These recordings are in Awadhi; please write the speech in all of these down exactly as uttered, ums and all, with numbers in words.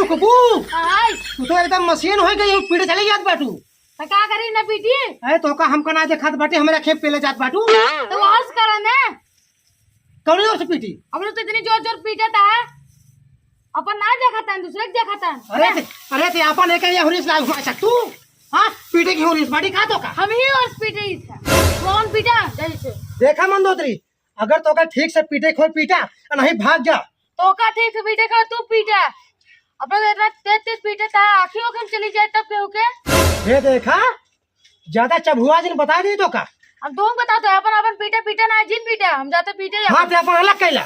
कुकू, हाय। तू तो एकदम मशीन होइ गई हो, पीटे चले जात बाटू। तो का करी ना पीटी? अरे तो का हमका ना देखात बाटे, हमरे खेत पे ले जात बाटू। तो वास करा ना। कौन जोर से पीटी? हम लोग तो इतनी जोर जोर पीटे था, अपन ना देखा था, दूसरे के देखा था। अरे ते, अरे ते अपन एक ही हुरिस लाग हुआ तू। हाँ, पीटे की हुरिस बाटी का तो का? हम ही और पीटे ही था। कौन पीटा? जल्दी से। देखा मंदोदरी, अगर तोका ठीक से पीटे खोए पीटा, आ नहीं भाग जा। तोका ठीक से पीटे खोए तू पीटा। अपना तो इतना तेज तेज पीटे था, आँखी ओखी में चली जाए तब केहू के। ये देखा, ज्यादा चबुआ जिन बता दी तोका। हम तुम बता दो, अपन अपन पीटे पीटे ना जिन पीटे, हम जाते पीटे ही हाँ, अपन। ते अपन अलग कैला।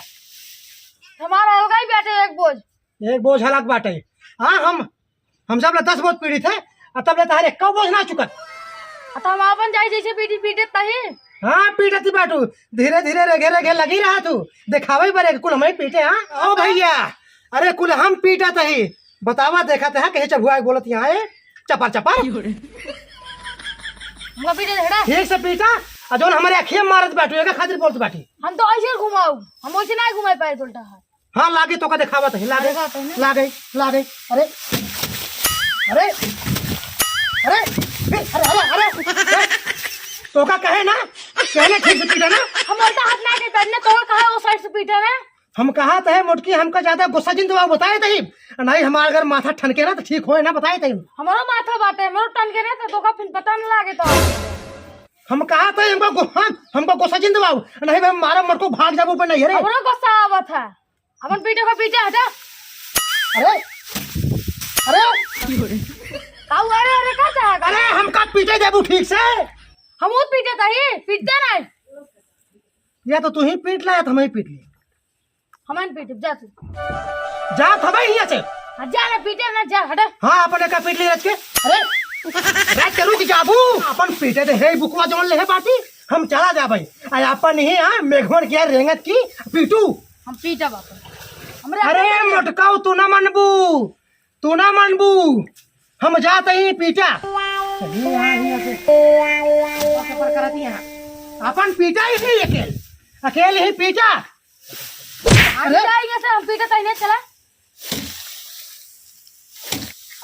हमारा अलग ही बैठे एक बोझ। एक बोझ अलग बाटे। हाँ, हम हम सब ले दस बोझ पीड़ित है, आ तब ले तहार एक्का बोझ ना चुकत। आ तो हम आपन जाई जैसे पीटी पीटे तही। हाँ, पीटत ही बाटू, धीरे धीरे रेगे रेगे लगी रहा तू, देखावे बरे कुल हमें पीटे। हाँ, ओ भैया, अरे कुल हम पीटत ही, बतावा देखत है कहे चबुआ बोलत यहाँ है, चपर चपर। हमका पीटे हेड़ा। ठीक से पीटा, आ जौन हमारे अखिया मारत बाटू, एका खातिर बोलत बाटी। हम तो ऐसे घुमाऊ, हम वैसे ना घुमाई पाए उल्टा हाथ। हाँ, लागे तोका देखावत है, लागे, देखावत है ना? लागे, लागे। अरे, अरे, अरे, फिर, अरे, अरे, अरे, अरे, तोका कहे ना, कहले ठीक से पीटा ना। हम उल्टा हाथ ना के पहनने, तोका कहा वो साइड से पीटा ना? हम कहा तो है मोटकी, हमका ज्यादा गुस्सा जिन दिवाओ, बताए तही। नहीं, हमारा अगर माथा ठनके ना तो ठीक होए ना, बताए तही। हमारा माथा बाटे, हमारा ठनके ना तो तोका फिर पता न लागे तो। हम कहा तो हमका गु-, हम, हमका गुस्सा जिन दिवाओ, नहीं भाई मारा मटको भाग जाबो पे नहीं रे। हमारा गुस्सा आवत है। अपन पीटे को पीटे हटा। अरे, अरे। का हुआ रे? अरे, का चाहा? अरे, हमका पीटे देबू ठीक से? हम वो पीटे तही, पीटते नहीं। या तो तू ही पीट ला, या तो हम ही पीट ली। हम ही पीटे, जा तू। जा, थबे हियाँ से। हाँ, जा ना, पीटे ना, जा, हटा। हाँ, अपन एका पीट ली रच के। अरे, रच के रुक जाबू। अपन पीटे दे, हे बुकवा जौन ले है बाटी, हम चला जाबे। आ अपन ही, हाँ, मेघवन किया रेंगत की पीटू। हम पीटा बापा। हमरे अरे अपन मोटकाऊ, तू ना मनबू, तू ना मनबू, हम जात ही पीटा। चलिए यहाँ, यहाँ से। ऊपर से पर करत यहाँ। अपन पीटा ही नहीं अकेल, अकेल ही पीटा। अरे अरे। जाइए से हम पीटा तही नहीं चला।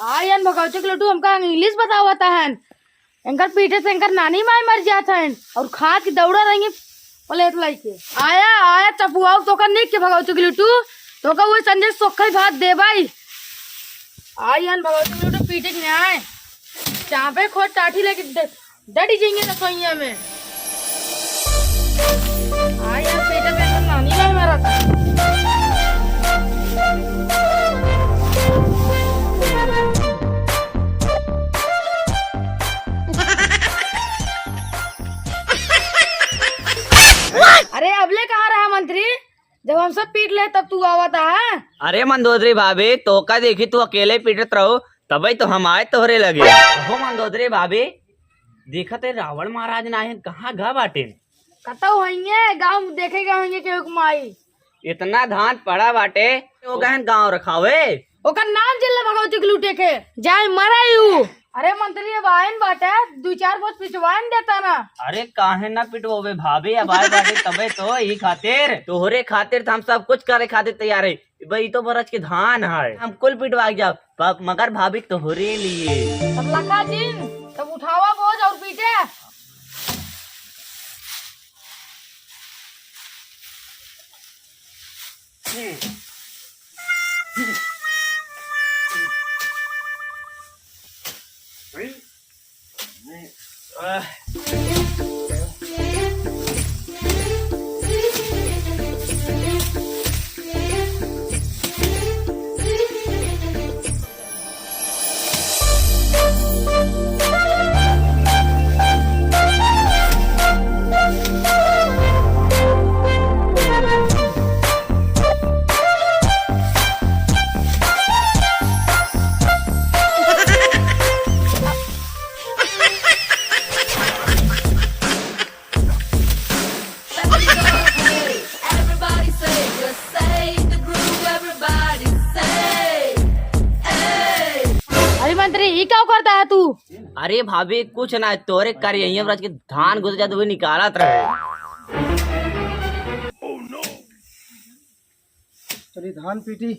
आ यान भगवती के लड्डू हमका इंग्लिश बतावत हन। एंकर पीटे से एंकर नानी माई मर जात हन और खाद के दौड़ा रही पलेट लइके। आया, आया चपुआऊ तोका निक के भगवती के लड्डू, तोका वो संजय सोखई भात देबाई। आई हन भगवती के लड्डू पीटे के न्याय। चापे खोद टाठी लेके दे-, डटी जाएंगे रसोइया में। आ यार, पेटा पे तो नानी भाई मारा था। अरे, अबले कहाँ रहा मंत्री? जब हम सब पीट ले, तब तू आवत है? अरे मंदोदरी भाभी, तोका देखी तू अकेले पीटत रहो, तबे तो हम आए तोहरे लगे। हो मंदोदरी भाभी, देखत है रावण महाराज ना है, कहाँ गा बाटे? कतौ होइए, गाँव में देखे गए होइए केहू के माई। इतना धान पड़ा बाटे, वो गहन गाँव रखावे। ओकर नाम जिल्ला भगवती के लूटे के, जाए मराई ऊ। अरे मंत्री, अब आयन बाटे, दू चार बोझ पिटवाइन देता ना। अरे काहे ना पिटवावे भाभी, अब आए बाटे तबे तो, ई खातिर, तोहरे खातिर तो हम सब कुछ करे खातिर तैयार है। भाई, ई तो बरस के धान है, हम कुल पिटवा के जाब, प-, मगर भाभी तोहरे लिए। तब लखा जिन, तब उठावा बोझ और पीटे। Everybody say, just say the groove, everybody say, hey। अरे मंत्री, ई का करता है तू? अरे भाभी, कुछ ना, तोरे कर यही हम रच के धान घुस जाते हुए निकालत रहे। चली धान पीटी।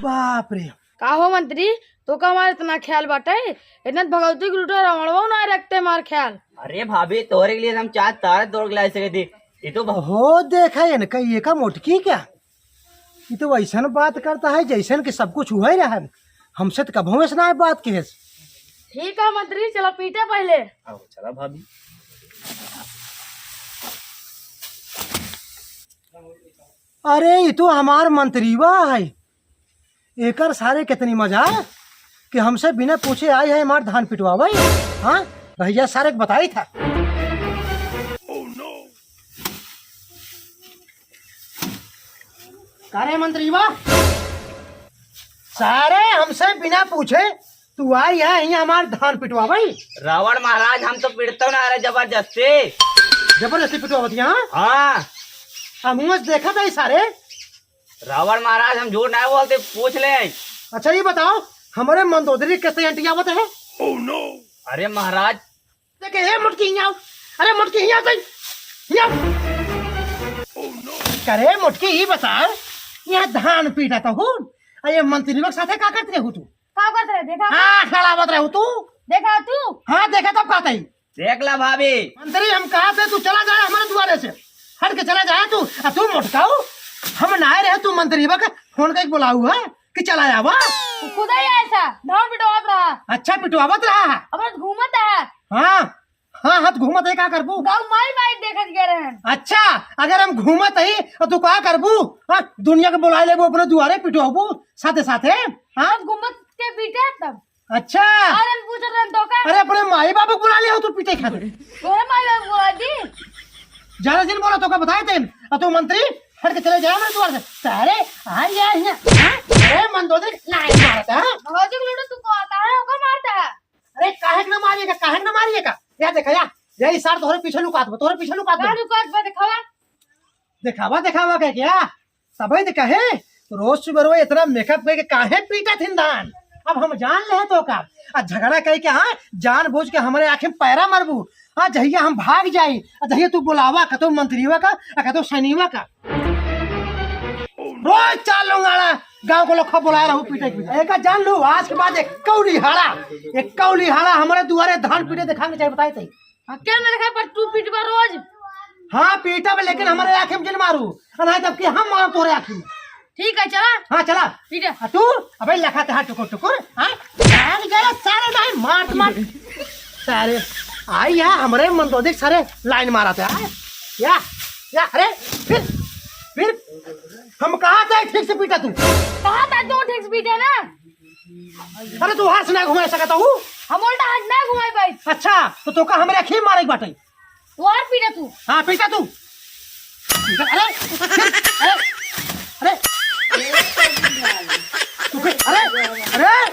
बाप रे। का हो मंत्री, तोका हमार इतना ख्याल बाटे? इतना भगवती के लूटे रावणवा ना रखते हमार ख्याल। अरे भाभी, तोहरे के लिए हम चार तारे तोड़ के ला सके थे। ये तो भ- हो, देखा इनका, ये का मोटकी क्या? ये तो वैसन बात करता है जैसन कि सब कुछ हुआ ही रहा है। हमसे तो कभो ऐसा ना बात की है। ठीक है मंत्री, चला पीटे पहले। आओ, चला भाभी। अरे, ये तो हमार मंत्रीवा है। एकर सारे कितनी मजा है कि हमसे बिना पूछे आई है हमार धान पिटवावे। हाँ, भैया सारे के बताई था। का रे मंत्रीवा, सारे हमसे बिना पूछे तू आई है यहाँ हमार धान पिटवावे? रावण महाराज, हम तो पिटते ना रहे जबरदस्ती। जबरदस्ती पिटवावत यहाँ? हाँ। हम मुँह से देखा था ये सारे। रावण महाराज, हम झूठ नहीं बोलते, पूछ ले। अच्छा, ये बताओ, हमारे मंदोदरी कैसे अंटियावत है? अरे महाराज। देखे, ए मोटकी, हियाँ आओ। अरे मोटकी, हियाँ आओ, हियाँ आओ। करे मोटकी, ये बता, यहाँ धान पीटा था हूँ, अरे मंत्री लोग साथे का करते रहू तू? का करत रहे? देखा? हाँ, खड़ा मत रहू तू। देखा तू? हाँ, देखा तब कहते ही। देख ला भाभी। मंत्री, हम कहा थे तू चला जाए हमारे दुआरे से, हट के चला जाए तू। आ तू मोटकाऊ, हम ना रहे, तू मंत्री बा के फोन करके बुलाऊ है कि चला आवा। तू खुद ही ऐसा धान पिटवावत रहा। अच्छा, पिटवावत रहा है। अब घूमत है। हाँ, हाँ, हाथ घूमत है, का करबू? गाँव माई माई देखत गए रहन। अच्छा, अगर हम घूमत ही तो तू का करबू? हाँ, दुनिया के बुलाए लेबू अपने दुआरे, पिटवाबू साथे साथे। हाँ, घूमत के पीटे तब। अच्छा। और हम पूछत रहन तो का? अरे, अपने माई बाबू को बुला लिया हो तू पीटे खातिर। तोरे माई बाबू बुला दी। ज्यादा जिन बोला तो का बताए तेन। और तू मंत्री हट के चले जाए मेरे द्वार से। सारे आ गया है। हाँ? अरे, मंदोदरी लाइन मारता है। भौजी को लूटो तू को आता है, ओका मारता है। अरे, काहे के ना मारिएगा, काहे के ना मारिएगा? या देखा या, यही सार तोहरे पीछे लुकात बा, तोहरे पीछे लुकात बा। का लुकात बा, दिखावा। दिखावा, दिखावा कह क्या? तबे तो कहे, रोज सुबह रोज इतना मेकअप करके काहे पीटत हिन धान? अब हम जान ले तो का, आ झगड़ा कह के, हाँ, जान बूझ के हमारे आँखें में पैरा मरबू। आ जहिया हम भाग जाई, आ जहिया तू बुलावा, कतो मंत्रीवा का, आ कतो सैनिवा का। रोज चार लोंगाड़ा गाँव को लोग बुलाए रहू पीटे के। एका जान लू, आज के बाद एक कौली हाड़ा, एक कौली हाड़ा हमारे दुआरे धान पीटे देखांगे चाहे बताए तई। हाँ, क्या ना देखा, पर तू पीटबा रोज। हाँ, पीटब, लेकिन हमारे आँखें में जिन मारू, आ नहीं तब कि हम मारब तोरे आँखें में। ठीक है, चला। हाँ, चला। पीटे। आ तू, अबे लखाते हाथ टुकुर टुकुर, हाँ? भाग गया सारे, नहीं मार मार। सारे, आई है हमारे मंदोदरी सारे लाइन मारा था, हाँ? या, या, अरे, फिर, फिर हम कहा था ठीक से पीटा तू? कहा था तू ठीक से पीटे ना? अरे तू हाथ से ना घुमाए सकता हूँ। हम उल्टा हाथ ना घुमाए पाई। अच्छा, तो तोका हमरे आँखी में मारे के बाटे। तू और पीटे तू। हाँ, पीटा तू। अरे, अरे, अरे, अरे, तू फिर, अरे, अरे,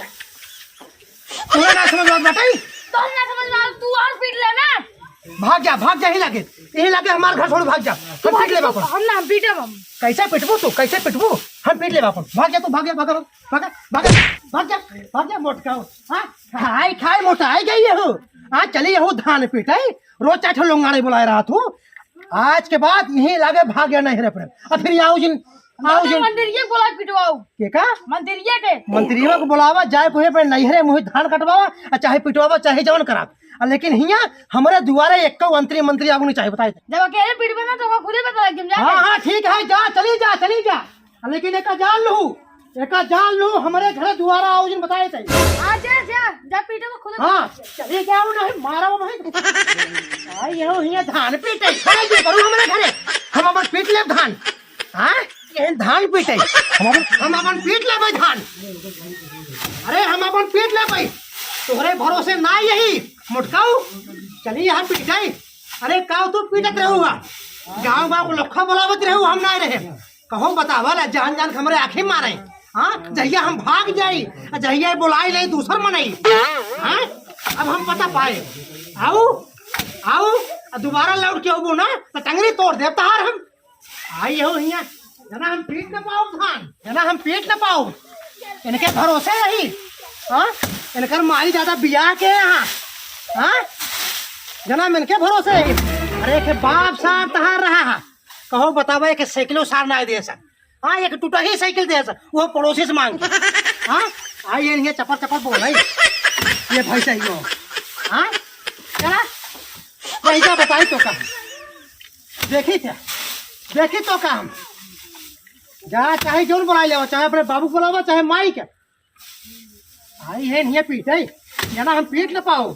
तोरे ना समझ में आवत बाटे? तोरे ना समझ में आवत, तू और पीट ले ना। भाग जा, भाग जा, यही लागे, यही लागे हमार घर छोड़ भाग जा। हम पीट लेब अपन। हम ना, हम पीटब हम। कैसे पिटबू तू, कैसे पिटबू? हम पीट लेब अपन। भाग जा तू, भाग जा, भाग जा, भाग जा, भाग जा, भाग जा, भाग जा, मोटकाऊ। हाँ, खाई खाई मोटाई गई है हो। हाँ, चली हो धान पीटे, रोज चार ठो लोंगाड़े बुलाए रहा तू। आज के बाद यही लागे भाग गया नहीं रे प्रेम। अब फिर आओ जिन, आओ अरे जिन। मंदिरिये के बोला पिटवाओ। के का? मंदिरिये के। मंदिरिये को बुलावा, जाए कोई पे नहीं रे, मुँह धान कटवावा, आ चाहे पिटवावा, चाहे जवन करा। आ लेकिन हियाँ हमरे दुआरे एक मंत्री, मंत्री आगू नहीं चाहे, बताए। जब अकेले पिटबे ना तो ओका खुदे पता लग जाए। हाँ, हाँ, ठीक है, जा, चली जा, चली जा। आ लेकिन एका जान लू, एका जान लू, हमरे घरे दुआरा आओ जिन बताए तई। आ जा, जा, जा पीटे को खुदे हाँ, पता लग जाए। चली जाओ नहीं, मारा वो भाई। आई हो हियाँ धान पीटे, खड़े जी करू हमरे घरे। हम अपन पीट लेब धान। हाँ? ये धान पीटे। हम अपन, हम अपन पीट लेबै धान। अरे, हम अपन पीट लेबै। तोहरे भरोसे ना यही, मोटकाऊ। चली यहाँ पीटे। अरे, काऊ तू पीटत रहू हा? गाँव गाँव को लोखा बुलावत रहू, हम ना रहे। कहो बतावा ला, जान जान के हमरे आँखी मारे। हाँ? जहिया हम भाग जाई, जहिया बुलाई ले दूसर मनई। हाँ? अब हम पता पाए। आओ, आओ, दोबारा लौट के अबू ना, तो टंगरी तोड़ देब तहार हम। आई हो हियाँ, जना हम पीट न पाओ धान, जना हम पीट न पाओ। इनके भरोसे रही, हाँ? इनकर माई दादा बियाह के यहाँ, हाँ? जना हम इनके भरोसे रही। अरे के बाप सार तहार रहा है, कहो बतावे के सैकिलो सार ना दे सक। हाँ, एक टूटा ही साइकिल दे सा, वो पड़ोसी से मांग के। हाँ, आई है नहीं, चपर चपर बोल रही। ये भाई सही हो। हाँ, चला, पैसा बताई तो का, देखी थे, देखी तो का हम। जा, चाहे जोन बुलाई लेवा, चाहे अपने बाबू को बुलावा, चाहे माई के। आई है नहीं पीटे, ये ना हम पीट न पाओ।